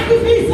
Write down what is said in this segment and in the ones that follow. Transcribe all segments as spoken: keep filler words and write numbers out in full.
sakrifis,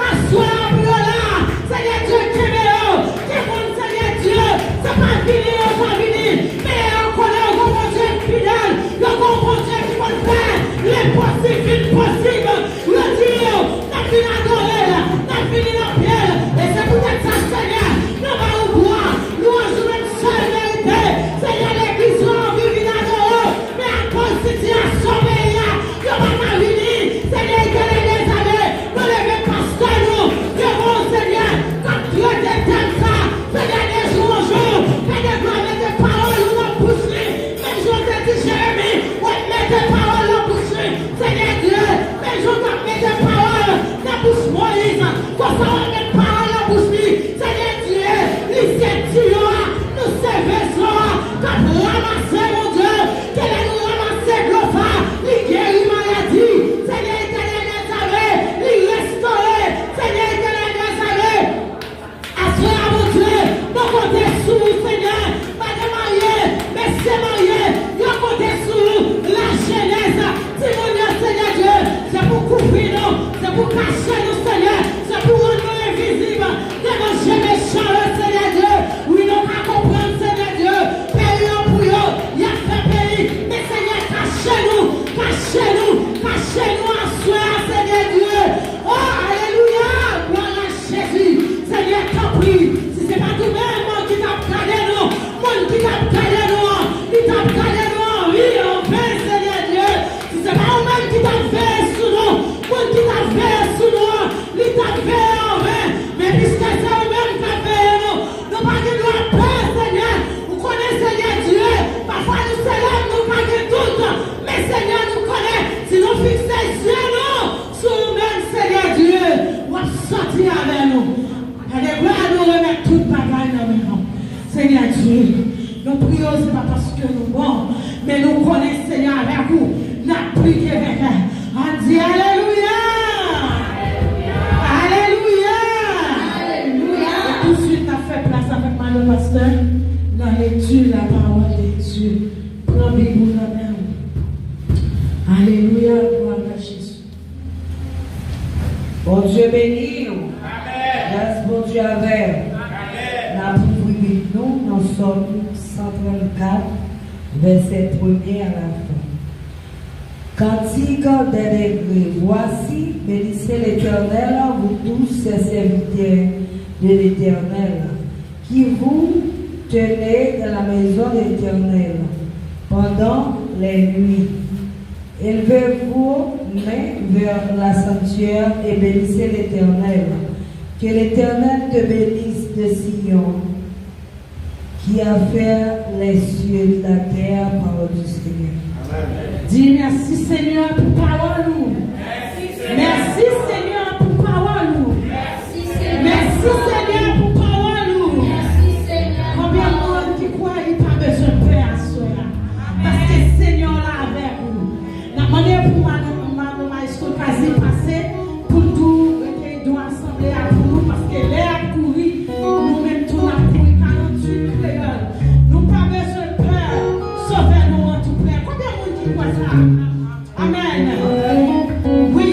aswè a pou yo la. Senyè Dye, kenbe yo. Gen moun, Senyè Dye, se pa vini yo ka vini, men yo konnen yon Bondye fidèl, yon Bondye ki konn fè lenposib vin posib. Yo di yo, n ap vin adore l, n ap vini nan pye l. E se poutèt sa, Senyè, nou ba ou glwa, lwanj ou menm sèl merite. Senyè, legliz yo anvi vin adore w, men akoz sitiyasyon peyi a, yo pa ka vini. Senyè Etènèl dèzame, nou leve pastè nou devan w, Senyè, k ap trete tèm sa. Senyè, de jou an jou, fè de glwa mete pawòl ou nan bouch li. Menm jan w te di Jeremi, w ap mete pawòl nan bouch li. Senyè Dye, menm jan w t ap mete pawòl nan bouch Moyiz, konsa w ap met pawòl nan bouch li. Senyè Dye, li se tiyo a, nou se veso a, k ap ranmase, Bondye, ke lè nou ranmase dlo sa, li geri maladi. Senyè Etènèl dèzame, li restore. Senyè Etènèl dèzame, aswè a, Bondye, nou konte sou ou, Senyè. Madanm marye, mesye marye, yo konte sou ou. Lajenès, timoun yo, Senyè Dye, se pou kouvri nou, se pou kache nou, Senyè, se pou rann nou envizib devan je mechan yo, Senyè Dye. Wi, nou ka konprann, Senyè Dye, peyi an pou yo, y ap fè peyi. Men, Senyè, kache nou, kache nou, kache nou aswè a, Senyè Dye. O, alelouya, glwa a Jezi, Senyè, tanpri, si se pa t ou menm ki t ap gade nou, moun ki t ap gade nou an, li t ap gade nou an, wi, anven, Senyè Dye. Si se pa ou menm ki t ap veye sou nou, moun ki t ap veye sou nou an, li t ap veye anven. Men piske se ou menm k ap veye nou, nou pa gen dwa pè, Senyè. Ou konnen, Senyè Dye, pafwa nou se lòm, nou ka gen dout. Men, Senyè, nou konnen, si nou fikse zye nou sou ou menm, Senyè Dye, w ap sòti avè nou. Gade, glwa, nou remèt tout bagay nan men w. Senyè Dye, nou priye w, se pa paske nou bon, men nou konnen, Senyè, avèk ou, n ap pli ke venkè. Ann di alelouya! Alelouya! Alelouya! E touswit, n ap fè plas avèk madan pastè nan lekti la pawòl de Dye. Pran Bib ou nan men w. Alelouya, glwa a Jezi. Bondye beni w. Amèn. Gras Bondye avè w. Amèn. N ap ouvri Bib nou nan Sòm san trannkat, vèsè premye a la fen. Cantique des degrés. Voici, bénissez l'Éternel, vous tous ces serviteurs de l'Éternel, qui vous tenez dans la maison de l'Éternel pendant les nuits. Élevez vos mains vers la sanctuaire et bénissez l'Éternel. Que l'Éternel te bénisse de Sion, qui a fait les cieux et la terre, parole du Seigneur. Amen. Di mèsi, Senyè, pou pawòl ou. Mèsi, Senyè, pou pawòl ou. Mèsi, Senyè, pou pawòl ou. Konbyen moun ki kwè li pa bezwen pè aswè a? Paske Senyè w la avèk ou. N ap mande pou madan, madan Maestro Kazi pase pou l tou rekeyi don asanble a pou nou, paske lè ap kouri, nou menm tou n ap kouri. Karanntuit kreyòl, nou pa bezwen pè, Sovè nou an tou prè. Konbyen moun ki kwè sa? Amèn. Wi.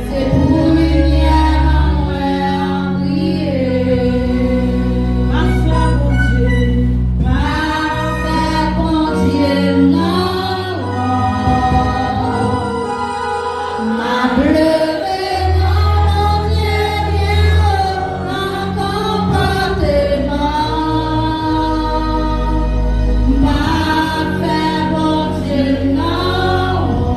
Se pou limyè nan mwen an priye. M ap fè Bondye, m ap fè Bondye m nan wò. M ap leve non Bondye byen wo nan konpòteman. M ap fè Bondye m nan wò.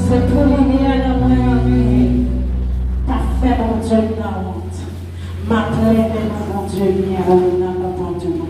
Se pou limyè nan mwen an li ye. Pa fè Bondye m nan wont. M ap leve nan Bondye m ye, ou nan kontan tou.